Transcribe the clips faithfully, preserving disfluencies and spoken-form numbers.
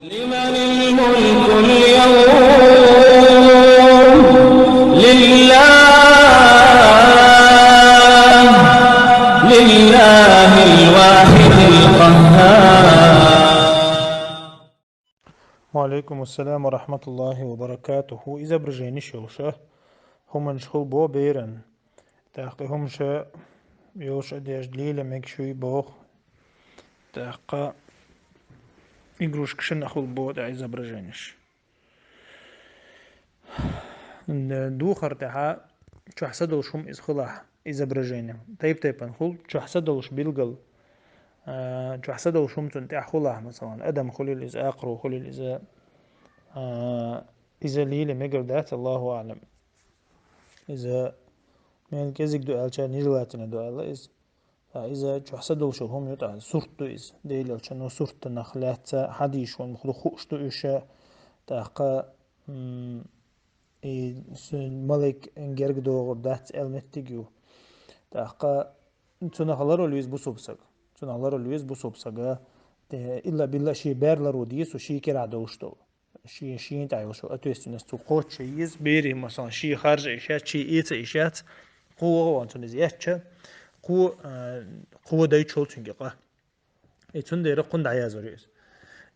لمن الملك اليوم؟ لله، لله الواحد القهار. Ва алейкум ассалам ва рахматуллахи ва баракатуху. Изображенеш йолуш хӀуманаш хул бо беран. ТӀаккха хӀумаш йолуш а деш лела мегаш ю боху. ТӀаккха игрушкаш а хул бо тӀе изображенеш. Духар тӀехьа чохь са долуш хӀума иза хилахь, изображение. Тайп-тайпана хул, чохь са долуш билгал, а, чохь са долуш хӀума цунна тӀехь хулахь, масалан, адам хулил иза, акхаро хулил иза, а, иза лела мегар дац, Аллаху аълам. Иза мел кӀезиг ду аьлча, нежелательно ду аьлла иза. Ткъа иза чохь са долуш йолу хӀума ю, тӀаккха сурт ду иза. Делан Элчано суртанах лаьцна хьадийш ван муха ду, хууш ду уьш, тӀаккха, м, и с-, малик герга догӀур дац аьлла меттиг ю. ТӀаккха цунах ларвала веза бусулба саг. Цунах ларвала веза бусулба сага, те, илла-билла шен бер ларвала деза, цо шен кӀирахь долуш долу. Шен, шен тӀехь йолуш йолу ответственность цо кхоччуш еза, берийн, масалан, шен харжа йиш яц, шен эца йиш яц, кхо ваха ван цунна иза эцча, кхо, а, кхо дайчу хьол цуьнга къа. И цундела кхунна дӀаязвар ю иза.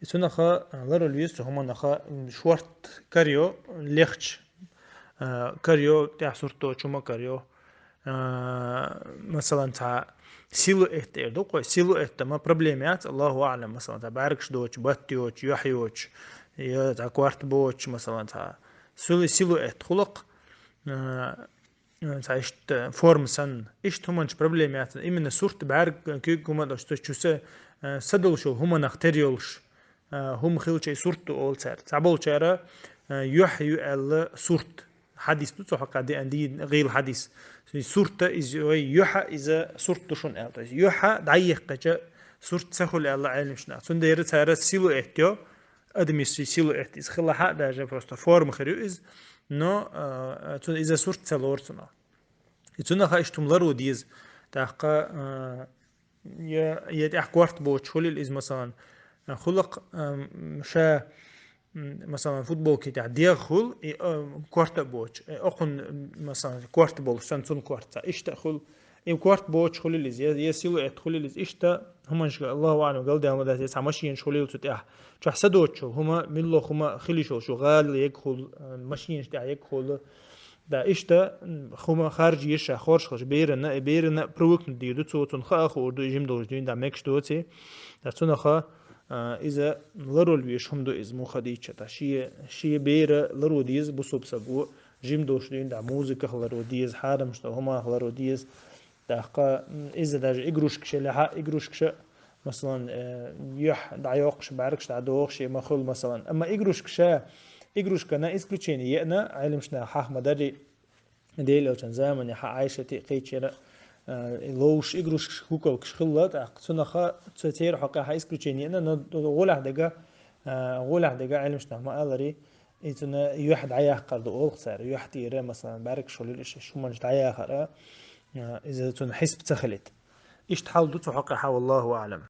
И цунах, а, ларвала веза цу хӀуманах, м, шорт карайо, легча, а, карайо, тӀехь сурт доцу хӀума карайо. А, масалан, цхьа силуэт эр ду кхой, силуэт ма проблема яц, Аллаху аълам, масалан, цхьа бӀаьргаш доцу, батт йоцу, юьхь йоцу, я цхьа корта боцу, масалан, цхьа силу-, силуэт хулакх, а, цхьа иштта форма санна. Иштта хӀуманаш проблема яц, именно сурт бӀаьрг куьг хӀума долуш, цу чу са, а, са долуш йолу хӀуманах тера йолуш. А, хӀума хилча и сурт ду олу цара. Цхьаболчара, а, юьхь ю аьлла сурт. Хьадис ду цу хьокъехь деана, дийна гӀийла хьадис. И сурта иза, ой, юьхьа иза сурт ду шуна аьлла. То есть юьхьа дӀаехкхича сурт ца хуьлу аьлла Ӏеламнаха. Цундела цара силуэт йо, адамийн си-, силуэт иза хилахь а, даже просто форма хир ю иза, но, а, цу-, иза сурт ца лору цунах. И цунах иштта хӀума ларвала деза. ТӀаккха, а, я, я тӀехь корта боцуш хулил иза, масалан, хулакх, ам, ша, м, масалан, футболки тӀехь дегӀ хул, и, а, корта а боцуш, и окхунна, м, масалан, корта болуш, сан цунна корта ца, иштта а хул. И корта боцуш хулил иза, я, я силуэт хулил иза, иштта хӀуманашка, Аллаху аълам, галдаьлла ма дац, я цхьа машинаш хулил цу тӀехь. Чохь са доцуш йолу хӀума, милла хӀума хила йиш йолуш ю, гӀала егга хул, а, машинаш тӀехь егга хул, Да, иштта, м, хӀума харжа еза ша хоржуш хилча берана, и берана привыкнуть дийр ду цо, цунна хаа хуур ду, и жима долуш дуьйна дӀа мегаш доций. Да, цунах, а, иза ларвала везаш хӀума ду иза, муха дийцча. Да, шен, шен бер ларвала деза бусулба саго, жима долуш дуьйна дӀа музыках ларвала деза, хьарамаш долу хӀумах ларвала деза. ТӀаккха, м, иза даже игрушкаш елахь а, игрушкаш а, масалан, э, юьхь дӀайоккхуш, бӀаьргаш дӀадохуш, и ма хуьлу, масалан. Амма игрушкаш а, игрушкана исключение еана, Ӏеламнаха хьаха ма-дарри, Делан Элчан заманехь Ӏайшата кхечира, э, ловш игрушкаш, куколкаш хилла, тӀаккха цунах цу церан хьокъехь исключение еана, но гӀолехь дерг, э, гӀолехь дерг Ӏеламнаха ма-аллара, и цуьнан юьхь дӀаяккхар ду олу цара, юьхь тӀера, масалан, бӀаьргаш хуьлийла, иштта хӀуманаш дӀаяхар, а, иза цуьнан хьисап ца хилийта. Иштта хьал ду цу хьокъехь, валлаху аълам.